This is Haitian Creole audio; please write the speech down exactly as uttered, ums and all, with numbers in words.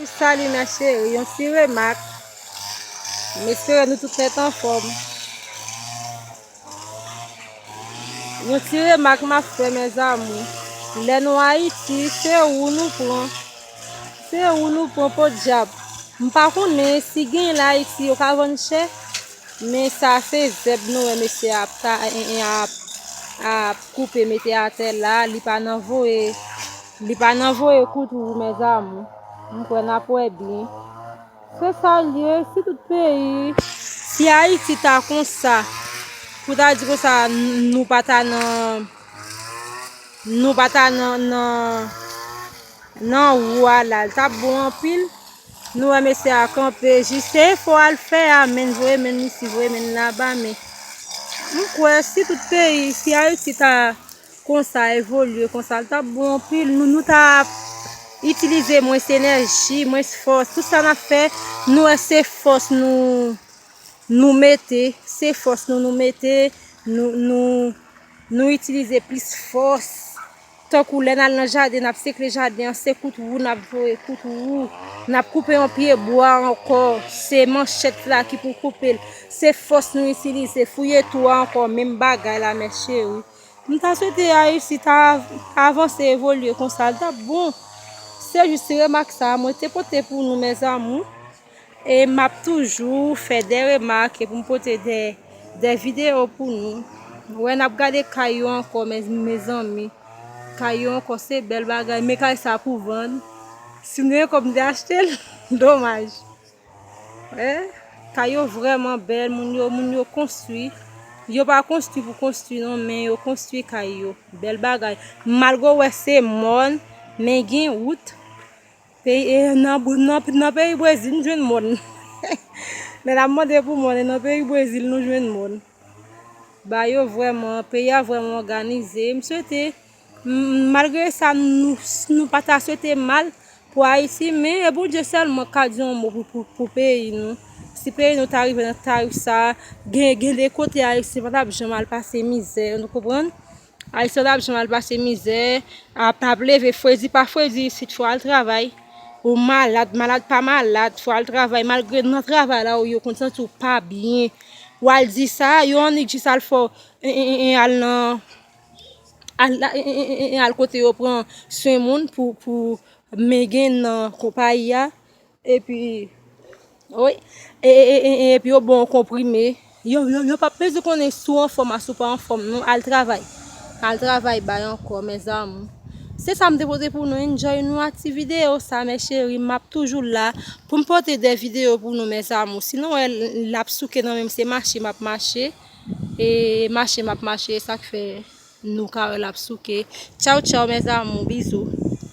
Salut mes chéris, yon ti remak. M espere nou tout nèt anfòm. Yon ti remak m ap fè, mes amours. Lè nou Ayiti, se ou nou pran. Se ou nou pran, podyab. M pa konnen si genyen la Ayiti, yo ka vann chè. Men sa se zèb nou wè mesye a ap, ta, en, en, ap, ap koupe mete atè la. Li pa nan voye, li pa nan voye kout wou, mes amours. M kwè n ap wè byen. Se sa l ye, si tout peyi, si Ayiti ta konsa, pou ta di konsa, n- nou pa ta nan, nou pa ta nan, nan, nan wou a la, l t ap bon anpil. Nou wè mesye a kanpe, jis se efò a l fè a, men voye men isi, voye men laba, men m kwè si tout peyi, si Ayiti ta konsa evolye, konsa l t ap bon anpil. Nou, nou t ap itilize mwens enèji, mwens fòs. Tout sa n ap fè, nou wè se fòs nou, nou mete, se fòs nou, nou mete, nou, nou, nou itilize plis fòs. Tankou lè n al nan jaden, n ap sekle jaden an, se kout wou n ap voye, kout wou. N ap koupe yon pye bwa ankò, se manchèt la ki pou koupe l. Se fòs nou itilize, fouye twou a ankò, menm bagay la, mes chéris. M ta swete Ayiti ta avanse, evolye konsa, l t ap bon. Se jis remak sa a mwen te pote pou nou, mes amours. E m ap toujou fè de remak e pou m pote de, de videyo pou nou. Wè, n ap gade kay yo ankò, mes, mezanmi. Kay yo ankò, se bèl bagay, men kay sa pou vann. Si m te gen kòb, m te achte l. Domaj. Wè, kay yo vrèman bèl, moun yo, moun yo konstwi. Yo pa konstwi pou konstwi non, men yo konstwi kay yo. Bèl bagay. Malgre w wè se mòn, men gen wout. Peyi, e, nan, nan, nan peyi Brezil, nou jwenn mòn. Men n ap mande pou mòn, e nan peyi Brezil, nou jwenn mòn. Ba yo vrèman, peyi a vrèman òganize. M swete, m- malgre sa, nou, nou pa ta swete mal pou Ayiti, men e Bondye sèlman k ka di yon mo pou, pou, pou peyi nou. Si peyi nou ta rive nan tarif sa, gen, gen de kote Ayisyen pa t ap janm al pase mizè, nou konprann? Ayisyen t ap janm al pase mizè, ap, ap leve fredi pa fredi isit, fò al travay. Ou malad, malad pa malad, fò al travay. Malgre nan travay la ou ye, ou konn santi w pa byen. W al di sa, yo annik jis al fè w, en, en, en, en, al nan, al, la- en, en, en, en, al kote yo pran swen moun pou, pou mengen nan konpayi a. Epi, wi, e, e, e, e, epi yo ba w konprime. Yo, yo, yo p ap bezwen konnen si w anfòm a si w pa anfòm, non, al travay. Al travay, bay ankò, mes amours. Se sa m te pote pou nou, enjoy nou ak ti videyo sa, mes chéris. M ap toujou la pou m pote de videyo pou nou, mes amours. Sinon, wè, l ap souke nan men m, se mache m ap mache. E mache m ap mache, e sa k fè nou ka wè l ap souke. Tchaw, tchaw, mes amours, bizou.